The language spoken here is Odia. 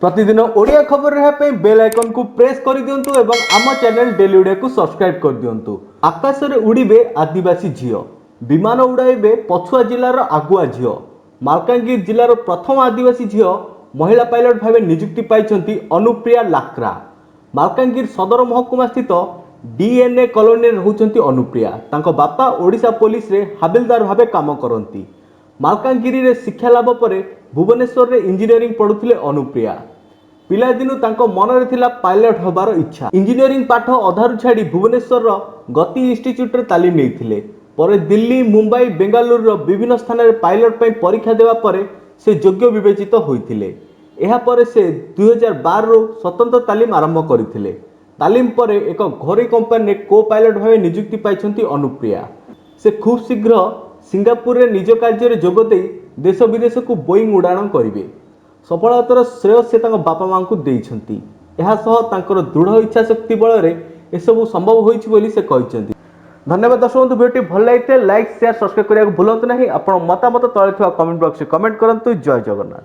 ପ୍ରତିଦିନ ଓଡ଼ିଆ ଖବର ରହିବା ପାଇଁ ବେଲ୍ ଆଇକନ୍କୁ ପ୍ରେସ୍ କରିଦିଅନ୍ତୁ ଏବଂ ଆମ ଚ୍ୟାନେଲ୍ ଡେଲି ଓଡ଼ିଆକୁ ସବସ୍କ୍ରାଇବ୍ କରିଦିଅନ୍ତୁ। ଆକାଶରେ ଉଡ଼ିବେ ଆଦିବାସୀ ଝିଅ। ବିମାନ ଉଡ଼ାଇବେ ପଛୁଆ ଜିଲ୍ଲାର ଆଗୁଆ ଝିଅ। ମାଲକାନଗିରି ଜିଲ୍ଲାର ପ୍ରଥମ ଆଦିବାସୀ ଝିଅ ମହିଳା ପାଇଲଟ ଭାବେ ନିଯୁକ୍ତି ପାଇଛନ୍ତି ଅନୁପ୍ରିୟା ଲାକ୍ରା। ମାଲକାନଗିରି ସଦର ମହକୁମା ସ୍ଥିତ ଡିଏନ୍ଏ କଲୋନୀରେ ରହୁଛନ୍ତି ଅନୁପ୍ରିୟା। ତାଙ୍କ ବାପା ଓଡ଼ିଶା ପୋଲିସରେ ହାବିଲଦାର ଭାବେ କାମ କରନ୍ତି। ମାଲକାନଗିରିରେ ଶିକ୍ଷା ଲାଭ ପରେ ଭୁବନେଶ୍ୱରରେ ଇଞ୍ଜିନିୟରିଂ ପଢ଼ୁଥିଲେ ଅନୁପ୍ରିୟା। ପିଲାଦିନୁ ତାଙ୍କ ମନରେ ଥିଲା ପାଇଲଟ ହେବାର ଇଚ୍ଛା। ଇଞ୍ଜିନିୟରିଂ ପାଠ ଅଧାରୁ ଛାଡ଼ି ଭୁବନେଶ୍ୱରର ଗତି ଇନଷ୍ଟିଚ୍ୟୁଟ୍ରେ ତାଲିମ ନେଇଥିଲେ। ପରେ ଦିଲ୍ଲୀ, ମୁମ୍ବାଇ, ବେଙ୍ଗାଲୁରୁର ବିଭିନ୍ନ ସ୍ଥାନରେ ପାଇଲଟ ପାଇଁ ପରୀକ୍ଷା ଦେବା ପରେ ସେ ଯୋଗ୍ୟ ବିବେଚିତ ହୋଇଥିଲେ। ଏହାପରେ ସେ 2012ରୁ ସ୍ୱତନ୍ତ୍ର ତାଲିମ ଆରମ୍ଭ କରିଥିଲେ। ତାଲିମ ପରେ ଏକ ଘରୋଇ କମ୍ପାନୀରେ କୋ ପାଇଲଟ ଭାବେ ନିଯୁକ୍ତି ପାଇଛନ୍ତି ଅନୁପ୍ରିୟା। ସେ ଖୁବ୍ ଶୀଘ୍ର ସିଙ୍ଗାପୁରରେ ନିଜ କାର୍ଯ୍ୟରେ ଯୋଗ ଦେଇ ଦେଶ ବିଦେଶକୁ ବୋଇଂ ଉଡ଼ାଣ କରିବେ। ସଫଳତାର ଶ୍ରେୟ ସେ ତାଙ୍କ ବାପା ମାଆଙ୍କୁ ଦେଇଛନ୍ତି। ଏହା ସହ ତାଙ୍କର ଦୃଢ଼ ଇଚ୍ଛାଶକ୍ତି ବଳରେ ଏସବୁ ସମ୍ଭବ ହୋଇଛି ବୋଲି ସେ କହିଛନ୍ତି। ଧନ୍ୟବାଦ ଦର୍ଶକ ବନ୍ଧୁ। ଭିଡ଼ିଓଟି ଭଲ ଲାଗିଥିଲେ ଲାଇକ୍, ସେୟାର, ସବସ୍କ୍ରାଇବ୍ କରିବାକୁ ଭୁଲନ୍ତୁ ନାହିଁ। ଆପଣ ମତାମତ ତଳେ ଥିବା କମେଣ୍ଟ ବକ୍ସରେ କମେଣ୍ଟ କରନ୍ତୁ। ଜୟ ଜଗନ୍ନାଥ।